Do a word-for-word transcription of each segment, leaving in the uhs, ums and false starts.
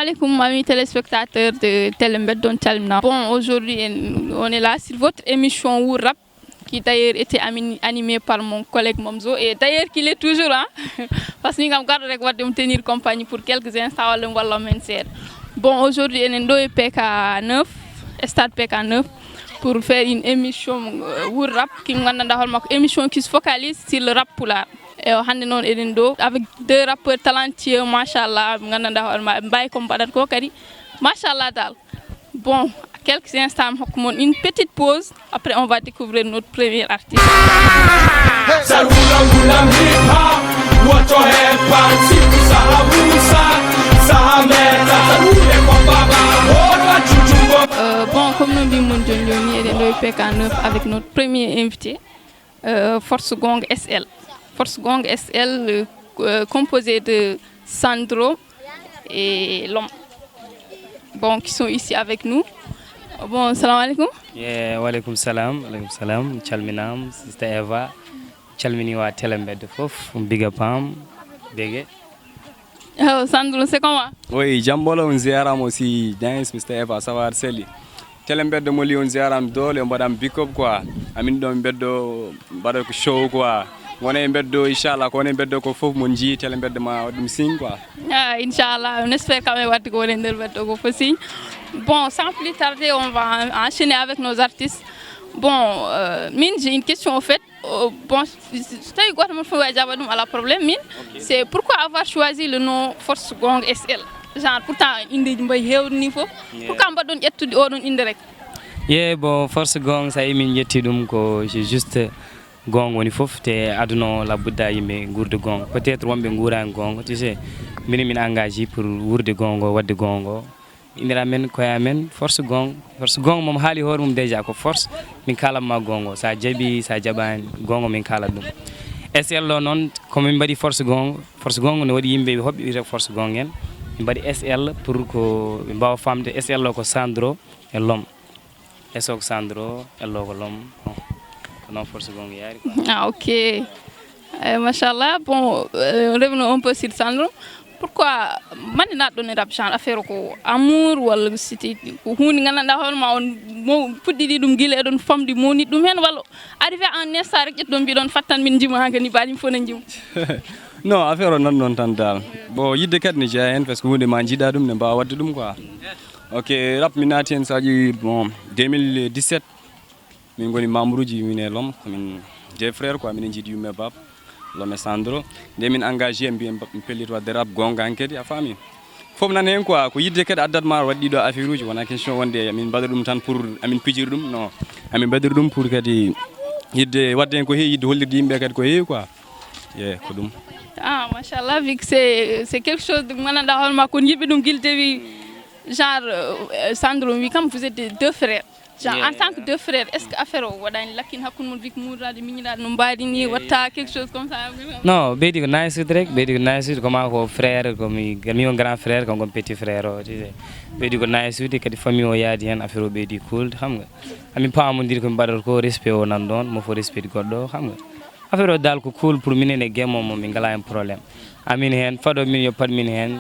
Alaikum, amis téléspectateurs de Télé Mbeddo, on calmina. Bon, aujourd'hui, en- on est là sur votre émission Wuur Rap, qui d'ailleurs était ami- animée par mon collègue Momzo, et d'ailleurs qu'il est toujours, hein, parce que nous avons gardé de me tenir compagnie pour quelques instants, walla wallah men seeɗa. Bon, aujourd'hui, on est dans P K neuf, stade P K neuf, pour faire une émission euh, Wuur Rap, qui est une émission qui se focalise sur le rap pulaar. E o hannde noon eɗen ɗo avec deux rappeurs talentueux, machallah, ɓe nganndanɗaa hoore ma, ɓe mbaawi ko mbaɗata ko kadi, machallah dal. Bon, quelques instants, mi hokka mon une petite pause, après on va découvrir notre premier artiste. Sar wulam wulam hip hop, woto heɓan sibu saha musa, saha meta, sar wude ko baba, hoto jujumbo. Euh, bon, comme no mbimon jooni jooni ni, eɗen ɗo e P K neuf avec notre premier invité, euh, Force Gong S L. Force Gong S L, euh, euh, composé de Sandro et Lom. Bon, qui sont ici avec nous. Bon, salam alaikum. Yeah, waleykum salam, waleykum salam. Calminam, sister Eva. Calmini wa Télé Mbeddo fof, um big up am, bege. Oh, Sandro, c'est comment? Oui, jam ɓolo, on ziyarama aussi. Nice, mister Eva, ça va, aɗa selli? Télé Mbeddo Moli, on ziyarama doole, on mbaɗama big up quoi. Amin ɗo Mbeddo mbaɗa ko show quoi. Wona e Mbeddo, inchallah, ko wona e Mbeddo ko fof mon jii Télé Mbeddo ma waɗ ɗum signe quoi. Ah, inchallah, on espère quand même wadde ko woni e nder Mbeddo ko fof signe. Bon, sans plus tarder, on va en- enchaîner avec nos artistes. Bon, euh, min, j'ai une question au fait. Euh, bon, so tawi goto mon fof wawi jaabade ɗum, ala problème. Min, c'est pourquoi avoir choisi le nom Force Gong S L? Genre, pourtant indeji mbayi hewde ni fof. Pourquoi mbaɗɗon ƴettude oɗon inde rek? Ye, bon, Force Gong, so tawi min ƴetti ɗum ko c'est juste gong woni fof, te aduna o labbuda yimɓe guurde gong. Peut-être wonɓe guurani gong, tu sais, minen min engagé pour wuurde gong o, wadde gong o. Innira men, koye amen, Force Gong. Force Gong moom haali hoore mum déjà ko force, min kalan ma gong o. Sa jaɓi, sa jaɓani, gong o min kalat ɗum. S L o noon, ko min mbaɗi Force Gong. Force Gong ne waɗi yimɓe hoɓɓe wiyata Force Gong en. Min mbaɗi S L pour ko ɓe mbawa famde S L o ko Sandro e Lom. S o ko Sandro, L o ko Lom. Bon, ko noon Force Gong yaari quoi. Ah, ok. Eh, machallah. Bon, euh, revenons un peu sur Sandro. Pourquoi, mande naɗɗo ne rap, genre affaire ko amour walla c'était ko hunde nganndanɗaa hoore ma, on mo puɗɗiɗi ɗum gila eɗon famɗi mawni ɗum heen, walla arrivé en instant rek ƴettuɗon mbiɗon fattan min jima hankadi mbaɗi fof ne jima? Non, affaire o nan noon tan dal. Bon, yidde kadi ne jeeya heen, parce que hunde ma jiiɗa ɗum ne mbawa wadde ɗum quoi. Ok, rap mi naati heen, ça dit, bon, deux mille dix-sept, min ngoni membre uji, min e Lom, komin deux frères quoi, minen jiiɗi yumma e baaba, Lom e Sandro. Nde min engagé, mbiyen mi pellit wadde rap gonga hankadi, a faami? Fof nan heen quoi, ko yidde kadi addat ma waɗ ɗiɗo affaire uji, wona question wonde amin mbaɗa ɗum tan pour amin pijira ɗum, non. Amin mbaɗira ɗum pour kadi yidde wadde heen ko heewi, yidde hollirde yimɓe kadi ko heewi quoi. Ye, ko ɗum. Ah, machallah, vu que c'est c'est quelque chose de nganndanɗaa hoore ma, kon yiɗɓe ɗum gila dewi, genre, euh, Sandro wi kam, vous êtes des deux frères. Genre, en tant que deux frères, est-ce que affaire o waɗani lakkine hakkunde mon, vu que muurɗaade, miñiraade no mbaadi ni, watta quelque chose comme ça? Non, ɓeydi ko nice suude rek, ɓeydi ko nice suude, ko ma ko frère, ko mi, mi on grand frère, kanko on petit frère o, tu sais. Ɓeydi ko nice suude, kadi famille o yaadi heen, affaire o ɓeydi cool, xam nga. Amin pamondiri ko min mbaɗata ko, respect o nan ɗoon, mo fof respect goɗɗo, xam nga. Affaire o dal ko cool pour minen e game o, mo min ngala heen problème. Amin heen, faɗo min yo pat min heen,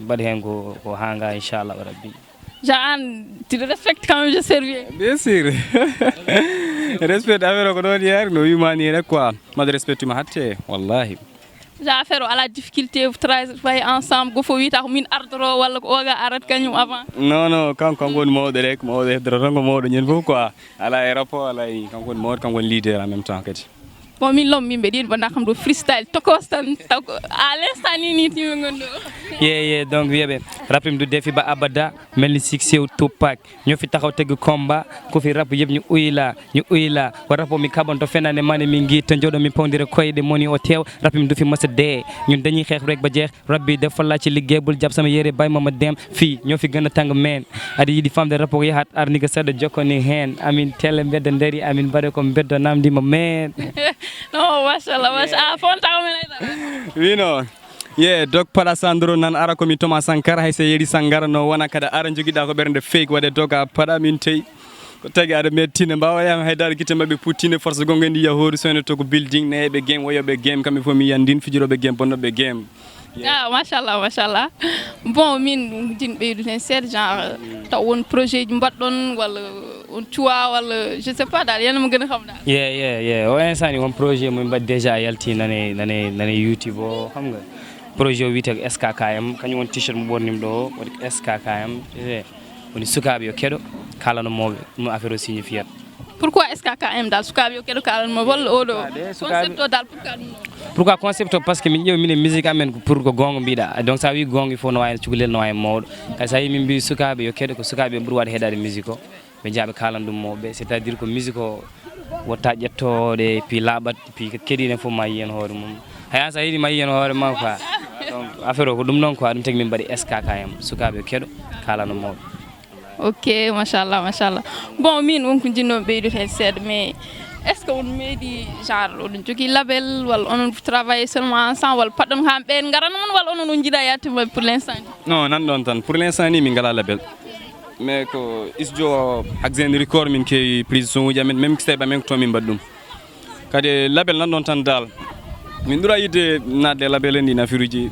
mbaɗ heen ko, ko hanga, inchallah rabbi. Genre, an, tu le respectes quand même, j'espère bien. Bien sûr. Respect affaire o ko ɗoon yeer, no wima ni rek quoi. Mbaɗa respect tuma hatte, wallahi. Genre, affaire o ala difficulté, vous travaillez ensemble, gofo wiyata ko min ardoro walla ko oga arat kañum avant? Non, non, kanko, kanko woni mawɗo rek, mawɗo heddoro tan ko mawɗo ñande fof quoi. Ala e rapport, ala e, kanko woni mawɗo, kanko woni leader en même temps kadi. Bon, min Lom, min mbeɗi yiɗi mbaɗa kam ɗo freestyle, tokos tan, taw ko à l'instant ni, ni timi ngon ɗo. Ye, ye, donc wiyeɓe, rapim du defi ba abada, mel ni Six Sew Tupac. Ñoo fi taxaw tëgg combat, ku fi rap yëpp ñu uy la, ñu uy la. Wa rap o mi kaɓon to fenane mane mi ngi te njoɗo mi pawndire koyɗe moni o teew, rapim du fi mës a dee. Ñun dañuy xeex rek ba jeex, rap bi dafa laaj ci liggéey, bul jàpp sama yére, bàyyi ma ma dem. Fii ñoo fi gën a tàng meen. Aɗa yiɗi famde rap o yahat, ar ni ko seeɗa jokko ni heen. Amin tele mbedda ndari, amin mbaɗe ko mbedda namdi ma meen. Non, machallah, machallah. Ah, fonta ko men ay dara. Wino. Ye, dog paɗa Sandro nan ara ko mi Thomas Sankara, hay so yeri sangara no wona kada ara jogiɗa ko ɓernde fake, waɗe doga paɗa min tey. Ko tagi aɗa mettine, mbawa yam haydara gite mabɓe puttine, force gonga ndi yahoru soyno to ko building, neyeɓe game, woyoɓe game, kamɓe fof mi yandin, fijiroɓe game, bonnoɓe game. Ah, machallah, machallah. Bon, min ɗum jin ɓeydude heen seeɗa, genre, taw won projet ji mbaɗɗon, walla on cuwa, walla je sais pas daal, yéen a ma gën a xam daal. Yeah, yeah, yeah. O instant ni won projet mo min mbaɗi déjà yalti nane, nane, nane YouTube o, xam nga. Projet o wiyetee ko S K K M, kañum won t-shirt mo ɓornimi ɗo, waɗi ko S K K M. Woni sukaaɓe yo keɗo, kaalano mooɓe, ɗum affaire o signifiat. Pourquoi S K K M daal, sukaaɓe yo keɗo, kaalano mooɓe, walla oɗo concept o daal, pourquoi ɗum ɗo? Pourquoi concept o? Parce que min ƴeewi minen musique amen ko pour ko goonga mbiɗa. Donc so a wii goonga, il faut no waawi cukalel, no waawi mawɗo. Kadi so a yii min mbi sukaaɓe yo keɗo, ko sukaaɓe ɓuri waɗde heɗaade musique o. Ɓe njaha ɓe kaalana ɗum mawɓe, c'est-à-dire ko musique o wotta ƴettoɗe, puis laaɓat, puis keɗiɗen fof ma yiyen hoore mum. Hay an so a yiɗi ma yiyen hoore ma quoi. Donc affaire o ko ɗum noon quoi, ɗum tagi min mbaɗi S K K M, sukaaɓe keɗo, kaalana mawɓe. Ok, machallah, machallah. Bon, min won ko jinnoomi ɓeydude heen seeɗa, mais est-ce que on meeɗi genre oɗon jogii label, walla onon travaille seulement ensemble, walla paɗɗon haa ɓeen ngarana mon, walla onon on njiɗa yaade pour l'instant? Non, nan ɗon tan. Pour l'instant ni min ngalaa label. Mais ko studio Haxen Record min keewi prise son uji amen, même mixtape amen ko toon min mbaɗi ɗum. Kadi label nan ɗon tan dal. Min ɓura yiɗde naatde label en ɗin affaire uji.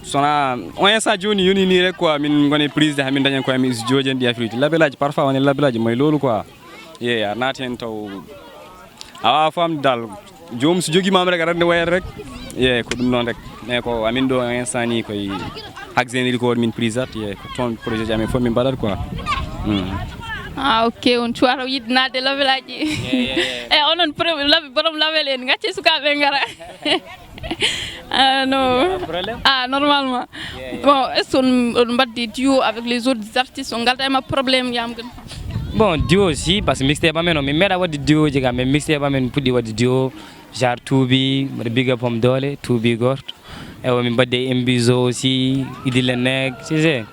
Sona on instant jooni yoni ni rek quoi, min ngoni prise de hamin dañen ko amin studio en ɗi affaire uji. Label aji parfois woni label aji may loolu quoi. Ye a naati hen taw a waawa famde dal. Joom so jogii maam rek aɗa anndi wayat rek. Ye ko ɗum noon rek. Mais ko amin ɗo instant ni koye Haxen Record min prisat, ye ko toon projet ji amin fof min mbaɗat quoi. Mm. Ah, ok, on cuwata yiɗde naatde label aji. Ye, ye, ye. E onon pro- labe- borom label en gacce sukaaɓe ngara. Ah, non. Problème? Ah, normalement. Ye, ye. Bon, est-ce que on, on mbaɗdi duo avec les autres artistes, on ngalta e ma problème yam gën? Bon, duo si, parce que mixtape amen o min meeɗa waɗde duo ji kam, mais mixtape amen puɗɗi waɗde duo, genre Tuubi, mbaɗa big up on doole, Tuubi gooto. Ewa, min mbaddi e Mbizo aussi, Idile Nek, tu sais.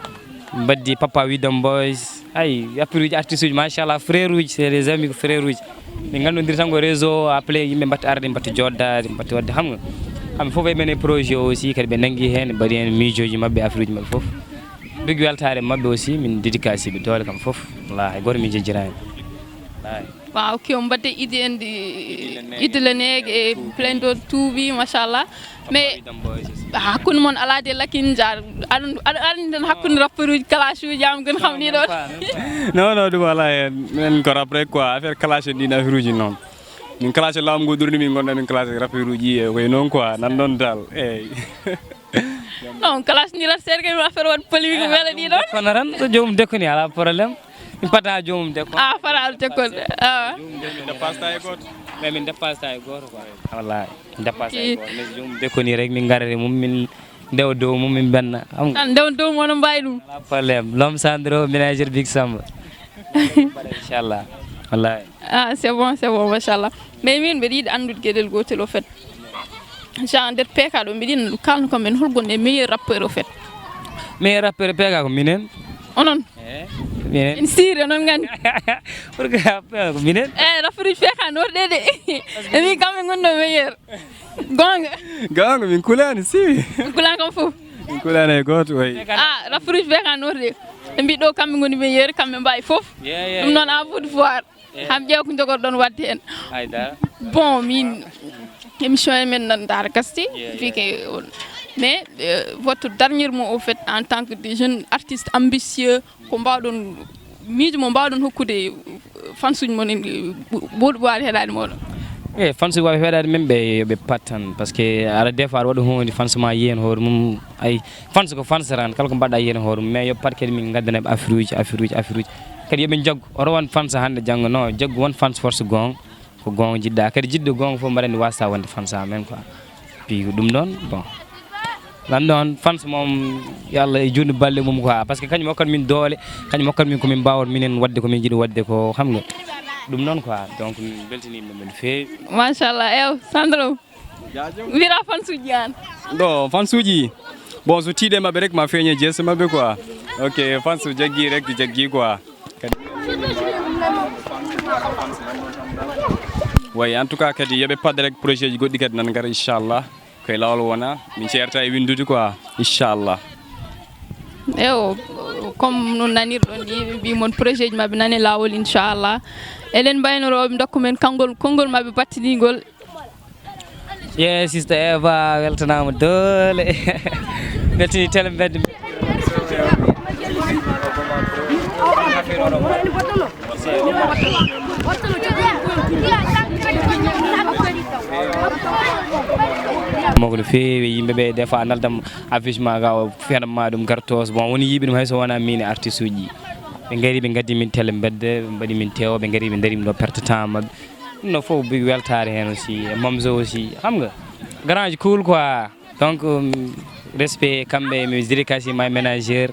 Min mbaddi Papa Widom Boys. Ay, affaire uji artiste uji, machallah, frère uji, c'est des amis ko frère uji. Min nganndondiri tan ko réseau, appelé yimɓe mbatta arde, mbatta joɗdaade, mbatta waɗde xam nga. Kamɓe fof eɓen e projet o aussi, kadi ɓe nanngi heen, mbaɗi heen miijooji maɓɓe, affaire uji maɓɓe fof. Dogui weltaare maɓɓe aussi, min dédicace ɓe doole kam fof. Wallaahi, hay gooto min jejjiraani. Wallaahi. Waaw, ki on mbaɗde idée en ɗi, idée le neege e plein d'autres tuubi, machallah. Mais hakkunde mon alaa de lakin jaar, aɗa, aɗa, aɗa anndi tan hakkunde rappeur uji, clash uji, am gën xam ni ɗon. Non, non, ɗum alaa heen. Minen ko rap rek quoi, affaire clash en ɗin affaire uji noon. Min clash laamu ngu ɓurni min ngonɗa min clash rappeur uji e koye noon quoi, nan ɗon dal. Eyyi. Non, clash ni rat seeɗa kay affaire waɗ polémique wela ɗi ɗon. Kono tan, so joomum dekkoni, alaa problème. Min pata joomum dekko. Ah, fara al tekkol. Ah. Min dépasseta e gooto. Mais min dépasseta e gooto quoi. Wallaahi, min dépasseta e gooto. Mais so joomum dekkoni rek, min ngarata e mum, min ndewa dow mum, min benna. Xam nga? Tan ndewa dow mum, onon mbawi ɗum. Alaa problème. L'homme Sandro, ménager Big Samba. Inchallah. Wallaahi. Ah, c'est bon, c'est bon, machallah. Mais min mbeɗa yiɗi anndude geɗel gootel, au fait. Genre, nder P K ɗo, mbiɗa yiɗi kalno kam en hol gonɗo e meilleur rappeur, au fait. Meilleur rappeur P K ko minen. Onon? Eh, minen. En siiri, onon nganndi. Pourquoi P K ko minen? Eh, rappeur uji P K norɗe de. E min kamɓe ngonno meilleur. Goonga. Goonga, min kulaani, si. Min kulaani kam fof. Min kulaani e gooto, way. Ah, rappeur uji P K norɗe. Ɓe mbi ɗo kamɓe ngoni meilleur, kamɓe mbawi fof. Yeah, yeah, ɗum noon, yeah. À vous de voir. Eh. Ham ƴeew ko jogorɗon waɗde heen. Haydara. Bon, min, émission e men nan ndaara gasti, yeah, yeah, fii ke on. Mais, euh, votre dernier mot, au fait, en tant que des jeunes artistes ambitieux, ko mbawɗon, miijo mo mbawɗon hokkude fans uji mon en, ɓu-, ɓuuɗo ɓuwaade heɗaade mooɗon? E fans uji wawi heɗaade men ɓe, yo ɓe pat tan, parce que ara des fois aɗa waɗa hunde fans ma yiyen hoore mum, ay, fans ko fans tan, kala ko mbaɗɗa yiyen hoore mum, mais yo pat kadi min ngaddana ɓe affaire uji, affaire uji, affaire uji. Kadi yo ɓe njaggu, oto won fans hannde janngo, non, jaggu won fans force goonga, ko goonga jiɗɗa. Kadi jiɗɗo goonga fof mbaɗa anndi wasata wonde fans amen quoi. Puis ko ɗum ɗon, bon. Lan ɗon, fans moom, yo Allah e juutnu balɗe mum quoi. Parce que kañum hokkat min doole, kañum hokkat min ko min mbaawata minen waɗde ko min njiɗi waɗde ko, xam nga. Ɗum noon quoi. Donc, min mbeltaniima ɗum no feewi. Machallah, ew, Sandro. Jaajëf. Wira fans uji an. Ɗo, fans uji. Bon, so tiiɗe maɓɓe rek, ma feeñe jeese maɓɓe quoi. Ok, fans jaggi rek, jaggi quoi. Way, en tout cas, kadi yo ɓe paɗ rek projet ji goɗɗi kadi nan ngara, inchallah. Koye laawol wona, min ceerta e winndude quoi, inchallah. Ewo, comme no nanirɗon ni, ɓe mbi mon projet ji maɓɓe nane laawol, inchallah. Eɗen mbaynoroo ɓe ndokka men konngol, konngol maɓɓe battiningol. Ye, sister Eva, weltanaama doole. Beltini tele mbedde. Mawɗo no feewi, yimɓe ɓe des fois a naldan affiche ma ga o fiyanam ma ɗum gartos. Bon, woni yiɓe ɗum hay so wona min e artiste uji. Ɓe ngari ɓe gaddi min tele mbedde, ɓe mbaɗi min tewo, ɓe ngari ɓe dari min ɗo perte temps maɓɓe. Ɗum no fof big weltare hen aussi, e Momzo aussi. Xam nga, grand ji cool quoi. Donc, um, respect kamɓe, mi dédicace my manager,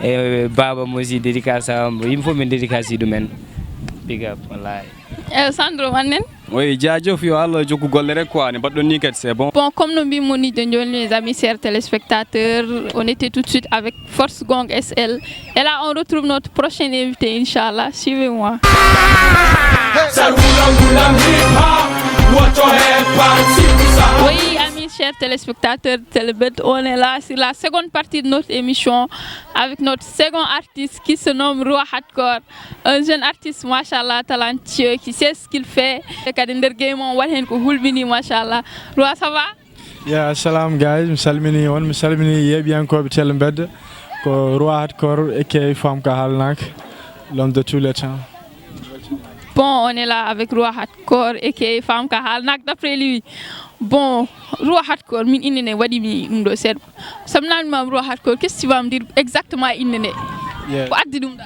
e baba mo aussi dédicace am, yimɓe fof min dédicace ɗumen. Big up, wallahi. Eh, Sandro, mannen? Oui, jaajëf, yo Allah jokku golle rek quoi, ne mbaɗɗon ni kadi, c'est bon. Bon, comme no mbimon ni de joni, les amis, chers téléspectateurs, on était tout de suite avec Force Gong S L. Et là, on retrouve notre prochain invité, Inch'Allah. Suivez-moi. Oui, amis, chers téléspectateurs de Télébed, on est là sur la seconde partie de notre émission avec notre second artiste qui se nomme Roi Hardcore. Un jeune artiste, machallah, talentueux, qui sait ce qu'il fait. E kadi nder game on waɗi hen ko hulɓini, machallah. Roi, ça va? Ya, salam guys, mi salmini on, mi salmini yeeɓiyankooɓe Télé Mbedda. Ko Roi Hardcore, A K A Femme Ka Haalnaaka, l'homme de tous les temps. Bon, on est là avec Roi Hardcore, A K A Femme Ka Haalnaaka, d'après lui. Bon, Roi Hardcore, min inde nde waɗi mi ɗum ɗo seeɗa. Sabu mi namdii ma Roi Hardcore, qu'est-ce que tu vas me dire exactement inde nde? Yeah. Ko addi ɗum ɗa?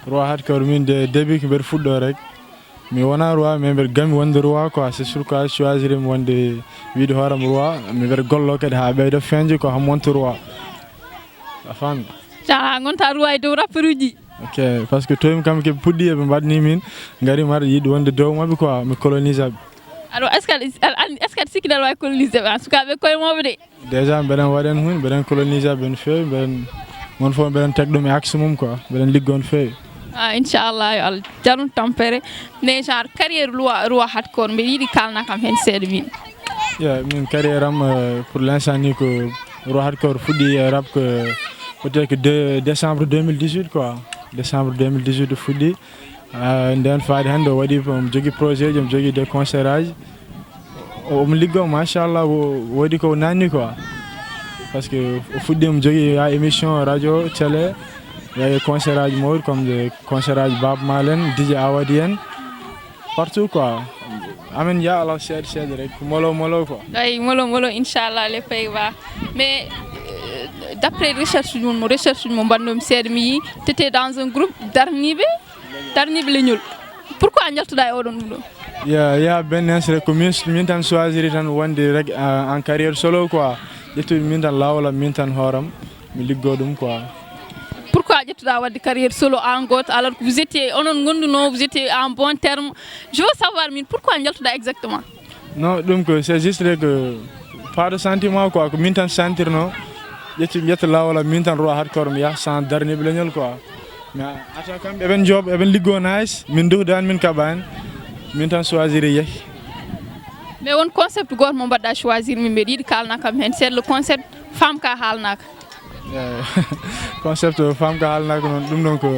Roi Hardcore, min de début ko mbeɗa fuɗɗoo rek. Mi wona roi, mais mbeɗa gami wonde roi quoi. C'est pourquoi choisir mi wonde wiide hooram roi. Mi mbeɗa gollo kadi haa ɓeydo feeñde ko ham wonta roi. A faami? Sa gonta roi e dow rapperuji. Ok, parce que toymi kam ke puɗɗi eɓe mbaɗni min, ngari mbaɗa yiɗi wonde dow maɓɓe quoi, mi colonise ɓe. Alors, est-ce que aɗa, aɗa, est-ce que aɗa sikki aɗa wawi colonise ɓe? En tout cas, ɓe koye mawɓe de. Déjà, mbeɗen waɗen hun, mbeɗen colonise ɓe no feewi, mbeɗen, mon fof mbeɗen teg ɗum e axe mum quoi, mbeɗen liggo no feewi. Ah, inchallah, yo Allah jarnu tampere. Mais genre, carrière Roi, Roi Hardcore, mbeɗa yiɗi kalna kam hen seeɗa min. Yeah, min carrière am, euh, pour l'instant ni ko Roi Hardcore fuɗɗi e rap ko peut-être que de décembre deux mille dix-huit quoi. Décembre deux mille dix-huit fuɗɗi. Ah, nden faade hannde o waɗi, omo jogii projet ji, omo jogii des concerts aji. O, omo liggo, machallah, wo-, woodi ko nanni quoi. Parce que o fuɗɗi, omo jogii ya émission, radio, télé, ya e concert aji mawɗi, comme des concerts aji Baaba Maal en, D J Awadi en, partout quoi. Amen ya ala seeɗa seeɗa rek, ko molo molo quoi. Ay, molo molo, inchallah, le pays va. Mais, euh, d'après recherche uji mon, mo recherche uji mo mbaɗnomi seeɗa, mi yii, t'étais dans un groupe darniiɓe, darniiɓe leñol. Pourquoi njaltuɗa e oɗon ɗum ɗo? Ya, ya, ben instant ko min, min tan choisiri tan wonde rek, euh, en carrière solo quoi. Ƴettude min tan laawol am, min tan hooram, mi liggo ɗum quoi. Pourquoi ƴettuɗa wadde carrière solo an gooto, alors que vous étiez, onon gonduno, vous étiez en bon terme? Je veux savoir min, pourquoi njaltuɗa exactement? Non, ɗum ko, c'est juste que pas de sentiment quoi, ko min tan sentirno. Ƴetti, ƴetta laawol am, min tan Roi Hardcore, mi yaha sans darniiɓe leñol quoi. Mais attends, kamɓe eɓen joob, eɓen liggo nice, min duhdani, min kaɓani, min tan choisiri yehi. Mais won concept gooto mo mbaɗɗa choisir, min mbeɗa yiɗi kalna kam hen, c'est le concept Femme Ka Haalnaaka. Eh, concept Femme Ka Haalnaaka noon, ɗum ɗon ko,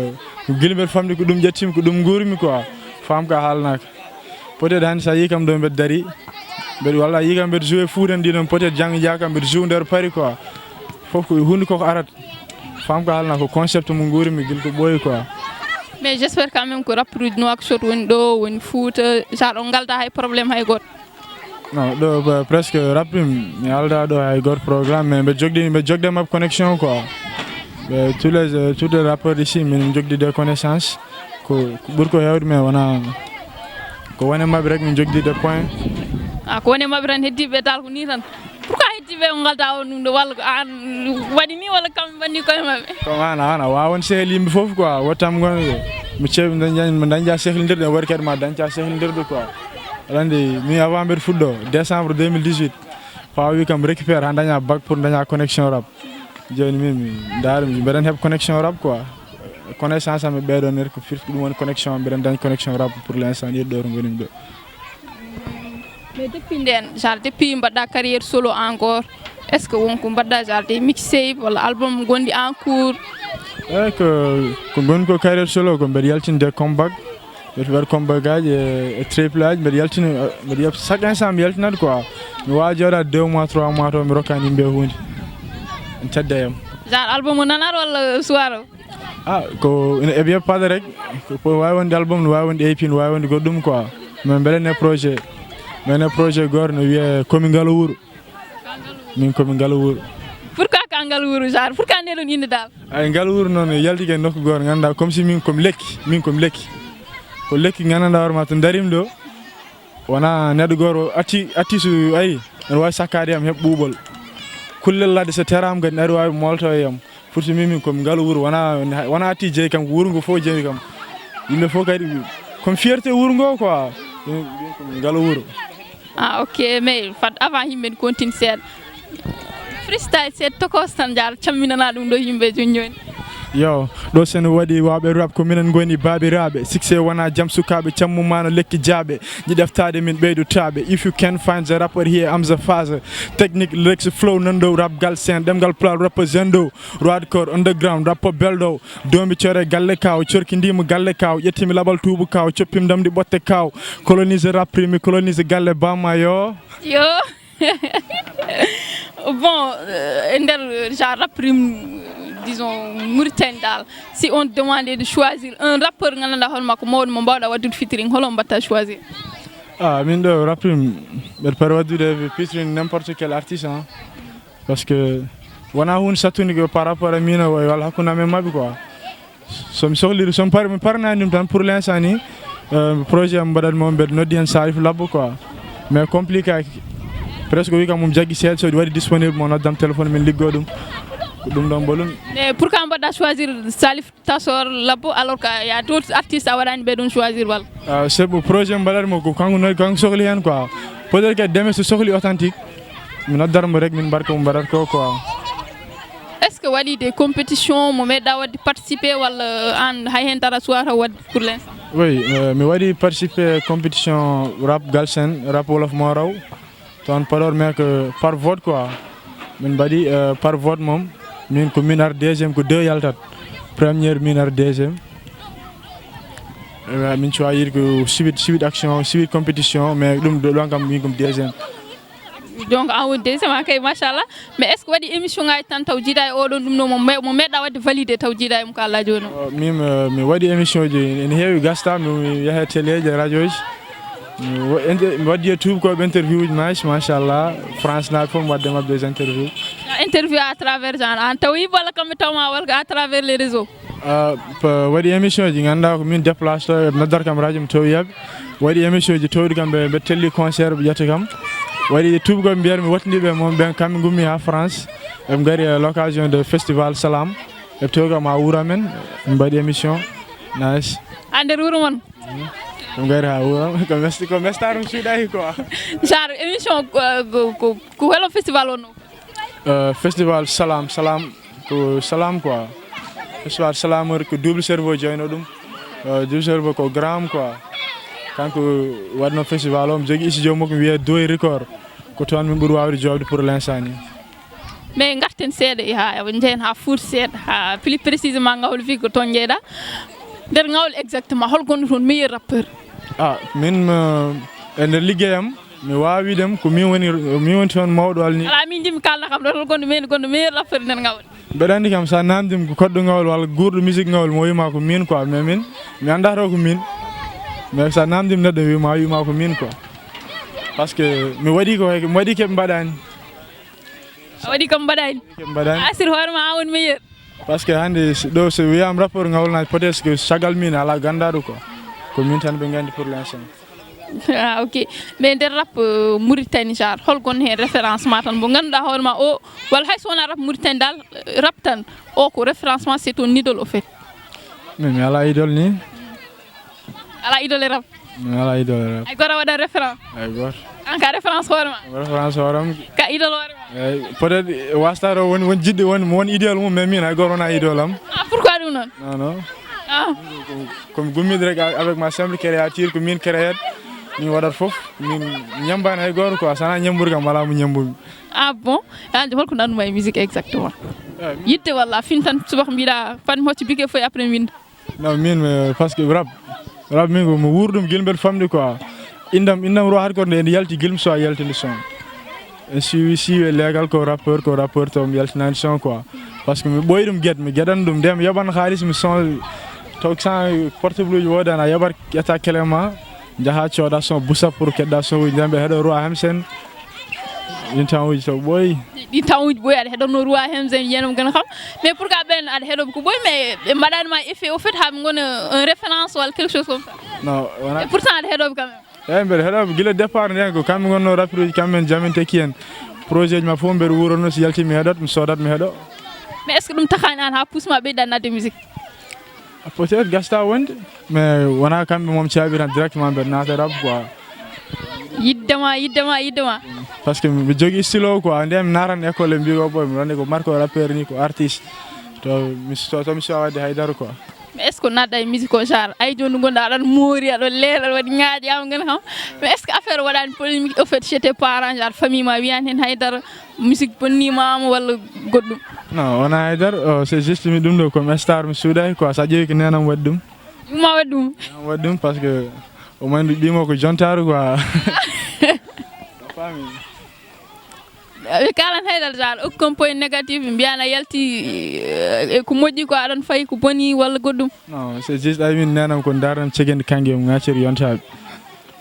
ko gila mbeɗa famɗi, ko ɗum ƴettimi, ko ɗum nguurmi quoi. Femme Ka Haalnaaka. Peut-être hannde sa yii kam ɗo mbeɗa dari, mbeɗa, walla yii kam mbeɗa joué foot en ɗi ɗon, peut-être janngo jeyaa kam mbeɗa joué nder Paris quoi. Fof ko huunde koko arat. Femme Ka Haalnaaka ko concept mo nguurmi gila ko ɓooyi quoi. Mais j'espère quand même ko rapperuji Nouakchott woni ɗo, woni Fouta, genre on ngalda hay problème hay gooto. Non, ɗo, ba, presque rap mi, mi alda ɗo hay gooto programme, mais mbeɗa jogdi, mbeɗa jogde maɓɓe connexion quoi. Ɓe, tous les, euh, tous les rappeurs ici, min jogdi des connaissances. Ko, ko ɓuri ko heewde, mais wona ko wone maɓɓe rek min jogdi des points. Ah, ko wone maɓɓe tan, heddiiɓe dal ko ni tan. Pourquoi heddiiɓe on ngalda on ɗum ɗo, walla ko an waɗi ni, walla kamɓe mbanni koye maɓɓe? Comme an, an a waawon sehil yimɓe fof quoi, wottam gonɓe. Mi ceeɓi dañja, mi dañja sehlindirde, wari kadi ma dañca sehlindirde quoi. Aɗa anndi, min avant mbeɗa fuɗɗo, décembre deux mille dix-huit, faa o wi kam récupère haa daña bac pour daña connexion rap. Jooni min mi ndaari, mi mbeɗen heɓa connexion rap quoi. Connaissance am e ɓeeɗo nder ko firti ɗum woni connexion am, mbeɗen dañi connexion rap pour l'instant, yeɗɗo to ngonimi ɗo. Mais depuis nden, genre depuis mbaɗɗa carrière solo encore, est-ce que won ko mbaɗɗa genre des mixtape walla album gonɗi en cours? Eyi ko, ko ngonmi ko carrière solo ko mbeɗa yaltinde comeback. Mbeɗa waɗa comeback aji e, e triple aji, mbeɗa yaltina, mbeɗa yalta chaque instant mi yaltinat quoi. Mi wawa jooɗade deux mois, trois mois to mi rokkani yimɓe hunde. Tedda yam. Genre album o nanar walla suwaro? Ah, ko ina eɓe yeppaade rek. Ko waawi wonde album, no waawi wonde E P, no waawi wonde goɗɗum quoi. Mais mbeɗa ne projet, mbeɗa ne projet goto no wiyee Komi Ngalo Wuro. Min komi Ngalo Wuro. Pourquoi ka Ngalo Wuro, genre? Pourquoi nde ɗon inde dal? Ay, Ngalo Wuro noon yaltike nokku goto, ngannduɗaa, comme si min komi lekki, min komi lekki. Ko lekki nganndanɗaa hoore ma to darimi ɗo, wona neɗɗo goto atti, atti so ari, ene waawi sakkaade yam heɓ ɓuuɓol. Kullel ladde so teraama kadi, ne ari waawi molto e yam. Pour so min, min komi Ngalo Wuro, wona, wona atti jeyi kam, ko wuro ngo fof jeyi kam. Yimɓe fof kadi, komi fierté wuro ngo quoi. Min, min komi Ngalo Wuro. Ah, ok, mais fat avant yimɓe continue seeɗa. Freestyle seeɗa tokos tan, jaar camminana ɗum ɗo yimɓe joni joni. Yo, ɗo sen waɗi waɓe rap ko minen goni babiraɓe. Succès wona jam sukaɓe, cammumano lekki jaaɓe. Jiɗeftaade min ɓeydo taɓe. If you can find the rapper here, I'm the father. Technique, lyrics, flow, nando rap gal sen. Ɗemgal pulaar rapper zendo. Roi de corps underground, rapper belɗo. Domi core galle kaw, corki ndimo galle kaw. Ƴettimi labal tuubu kaw, coppim damɗi ɓotte kaw. Colonise rap primi, colonise galle bamma yo. Yo. Bon, euh, e nder, euh, genre rap rim, euh, disons, Mauritanie dal, si on te demandait de choisir un rappeur, nganndanɗaa hono makko mawɗo mo mbaawɗaa waɗdude featuring, hol on mbaɗta choisir? Ah, min ɗo rap rim, mbeɗa pare waɗdude featuring n'importe quel artiste, hein. Parce que wona hunde sattunde ko par rapport à min o walla hakkunde amen maɓɓe quoi. So mi sohliri, so mi pari, mi parani ɗum tan pour l'instant ni, euh, projet am mbaɗat mo, mbeɗa noddi heen Salif Labbo quoi. Mais compliqué, presque wi kam mum jaggi seeɗa, so waɗi disponible mo noddam téléphone min liggo ɗum. Ko ɗum ɗon mbolum. Mais pourquoi mbaɗɗa choisir Salif Tasor Labbo alors qu'il y a d'autres artistes a waɗani ɓe ɗum choisir walla? Ah, c'est bon, projet mbaɗat mo ko kanko noy, kanko sohli heen quoi. Peut-être que demain so sohli authentique, mi noddat mo rek min mbaɗa ko mo mbaɗat ko quoi. Est-ce que waɗi des compétitions mo meeɗa waɗde participer walla an hay heen tan a suwata waɗde pour l'instant? Oui, euh, mi waɗi participer compétition rap Galsen, rap Wolof Moraw. Toon Podor, mais que par vote quoi. Min mbaɗi, euh, par vote moom. Min ko min ar deuxième, ko deux yaltat. Première min ar deuxième. Euh, min choisir ko suite, suite action, suite compétition, mais ɗum ɗo ɗon kam min ko deuxième. Donc an woni deuxième an kay, machallah. Mais est-ce que waɗi émission ngaji tan taw jiiɗa e oɗon ɗum ɗo mo me-, mo meeɗa waɗde validé taw jiiɗa e mo ko Allah joni o? Euh, min, euh, mi waɗi émission ji ene heewi gasta, mi, mi yaha télé ji, radio ji. Mi wa-, inter-, mi waddi e tuubakooɓe interview uji nice, machallah. France naaɓe fof mi wadde maɓɓe des interviews. Interview à travers genre, an tawi walla kamɓe tawma walla à travers les réseaux? Ah, pa-, waɗi émission ji ngannduɗaa ko min déplace to, ɓe noddat kam radio mi tawi yaɓe. Waɗi émission ji towɗi kam ɓe, ɓe telli concert ɓe ƴetta kam. Waɗi tuubakooɓe mbiyat mi wattindi ɓe moom ɓen kamɓe ngummi ha France. Ɓe ngari à l'occasion de festival Salam. Ɓe tawi kam ha wuuro men, ɓe mbaɗi émission. Nice. Ha nder wuuro mon? Ɗum gayri ha wuro, ko mesti, ko mesta ɗum suuɗaki quoi. Genre émission, euh, ko, ko, ko holo festival wonno? Euh, festival Salam, Salam, ko Salam quoi. Festival Salam ko Double Cerveau joyno ɗum. Euh, Double Cerveau ko grand quoi. Kanko waɗno festival o, omo jogii studio makko wiyee Doy Record. Ko toon min ɓuri wawde joobde pour l'instant ni. Mais ngarten seeɗa e ha, ewa njehen ha fuuti seeɗa, ha plus précisément Ngawle wi ko toon jeyɗa. Nder Ngawle exactement, hol gonɗo toon meilleur rappeur? Ah, min, euh, e nder liggeyam, mi wawi wiide ko min woni, min woni toon mawɗo alni. Ala min jimmi kalda kam ɗo, hol gonɗo men, gonɗo meilleur rappeur nder Ngawle? Mbeɗa anndi kam, sa namdim ko koɗɗo Ngawle walla guurɗo musique Ngawle, mo wima ko min quoi, mais min, mi annda taw ko min. Mais sa namdim neɗɗo wima, wima ko min quoi. Parce que mi waɗi ko, mi waɗi keɓe mbaɗani. A waɗi kam mbaɗani. Keɓe mbaɗani. A asir hoore ma a woni meilleur. Parce que hannde s-, ɗo so wiyama rappeur Ngawle Najo, peut-être que caggal min ala ganndaɗo quoi. Ko min tan ɓe nganndi pour l'instant. Ah, ok. Mais nder rap, euh, Mauritanie, genre, hol gonɗo heen référence ma tan mo ngannduɗaa hoore ma o, walla hay so wonaa rap Mauritanie dal, euh, rap tan, o ko référence ma, c'est ton idole au fait? Min mi ala idole ni. Ala idole rap? Mi ala idole rap. Hay goto waɗa référence? Hay goto. An ka référence hoore ma? Référence hoore am. Ka idole hoore ma? Eyyi, peut-être, eh, wasta ɗo won, won jiɗɗo, won, won idole mum, mais min hay goto wona idole am. Ah, pourquoi ɗum noon? Non, non. Ah. Ko, ko mi gummiiɗo rek avec ma simple créature, ko min créate, min waɗat fof, min ñambaani hay goto quoi, sana ñambude kam, wala mo ñambumi. Ah bon? An holko nanuma e musique exactement? Eyyi. Yiɗde walla fin tan subaka mbiɗa fan mi hocca bike fof après mi winda? Non, min, euh, parce que rap, rap min ko mi wuuri ɗum gila mbeɗa famɗi quoi. Indam, indam ro hardcore nde, nde yalti gila mi suwa yaltinde son. En suivi siiwe leegal ko rappeur, ko rappeur to mi yaltinaani son quoi. Parce que mi ɓooyi ɗum get, mi geɗan ɗum. Nde mi yoɓan haalis, mi son to sans portable uji woodani, a yoɓat ƴetta clé ma, njaha cooda son busa pour keɗɗa son uji. Nde mbe heɗo roi hemsen. Ɗin tan uji to ɓooyi. Ɗin tan uji ɓooyi aɗa heɗono roi hemsen yenam gën a xam. Mais pourquoi ɓen aɗa heɗoɓe ko ɓooyi mais ɓe mbaɗani ma effet au fait ha ɓe gona un référence walla quelque chose comme ça? Non, wona. Et pourtant aɗa heɗoɓe quand même. Eyyi, mbeɗa heɗoɓe gila départ nden ko kamɓe gonno rappeur uji kamɓe en jamin tekki en. Projet ji ma fof mbeɗa wuurano, si yalti mi heɗot, mi soodat mi heɗo. Mais est ce que ɗum takani an ha puusma ɓeyda nadde musique? Peut-être gasta wonde, mais wona kamɓe moom caabi tan directement mbeɗa naata rap quoi. Yiddema yiddema yiddema. Parce que mi jogui stylo quoi, nde mi naran école e mbigo boy mi wonde ko marko rappeur ni ko artiste. To mi so to mi so wadde haydara quoi. Mais est ce que naɗɗa e musique o genre ay joni gonɗa aɗan moori aɗon leera aɗa waɗi ŋaaƴi ama gën xam? Mais est ce que affaire waɗani polémique au fait chez tes parents genre famille ma wiyani hen haydara musique bonnimama walla goɗɗum? Non, wona haydara, c'est juste mi ɗum ɗo comme star mi suuɗay quoi, sa ƴeewi ko nenam waɗi ɗum. Ɗum ma waɗi ɗum? Nenam waɗi ɗum parce que o mayndi ɓimo ko jontaru quoi. Fami. Ɓe kalan haydara genre aucun point négatif mbiyana yalti e ko moƴƴi ko aɗon fayi ko boni walla goɗɗum? Non, c'est juste ay min nenam ko darnam cegende kangue mo ŋacciri yontaɓe.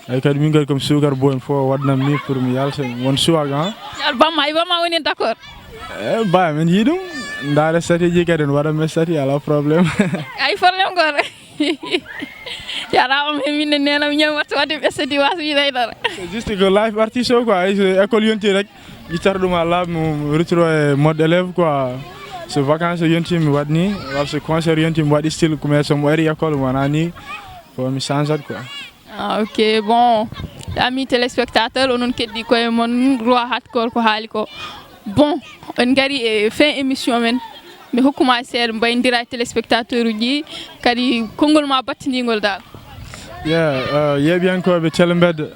Ay kadi min kadi komi suukar boy mi fof waɗnam ni pour mi yalta won suwag ha. Ar bamma ay bamma woni d' accord? E ba min yiɗum. Ndaare statut ji kadi en waɗa men statut ala problème. Ay problème goto. Jarama he min nenam ñam watta wadde ɓe sedi wasa wiɗay dara. C'est juste que life artiste o quoi, ay so école yonti rek guitar ɗum ha laaɓi mo retro e mode élève quoi. So vacances yonti mi waɗni walla so concert yonti mi waɗi style comme so mo ari école wona ni. Ko mi changeat quoi. Ah, ok bon. Amis téléspectateurs onon keddi koye mon roi hatkor ko haali ko. Bon, en gari e fin émission men. Mi hokkuma seeɗa mbayndira e téléspectateur uji kadi konngol ma battiningol dal. Yeah, uh, yeeɓiyankooɓe telembedde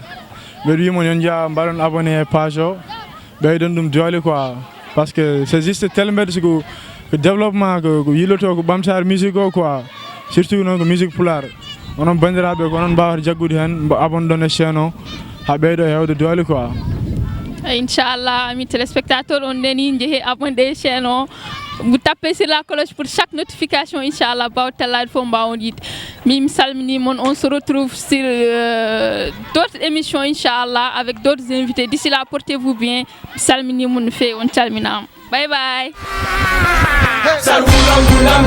mbeɗa wimo yon njaha mbaɗon abonné e page o. Ɓeyɗon ɗum doole quoi. Parce que c'est juste telembedde siko ko développement ko ko yilloto ko ɓamtaare musique o quoi. Surtout noon ko musique pulaar. Onon banndiraaɓe ko onon mbaawata jaggude heen mbo abonne ɗon e chaîne o. Ha ɓeydo hewde doole quoi. Inchallah ami téléspectateur on ndeni jeehe abonné e chaîne o. Vous tapez sur la cloche pour chaque notification inchallah baw tellade fof mbawon yide. Min mi salmini mon, on se retrouve sur euh, d'autres émissions inchallah avec d'autres invités. D'ici là portez-vous bien. Mi salmini mon no feewi on calminama. Bye bye. Sarwulam gulam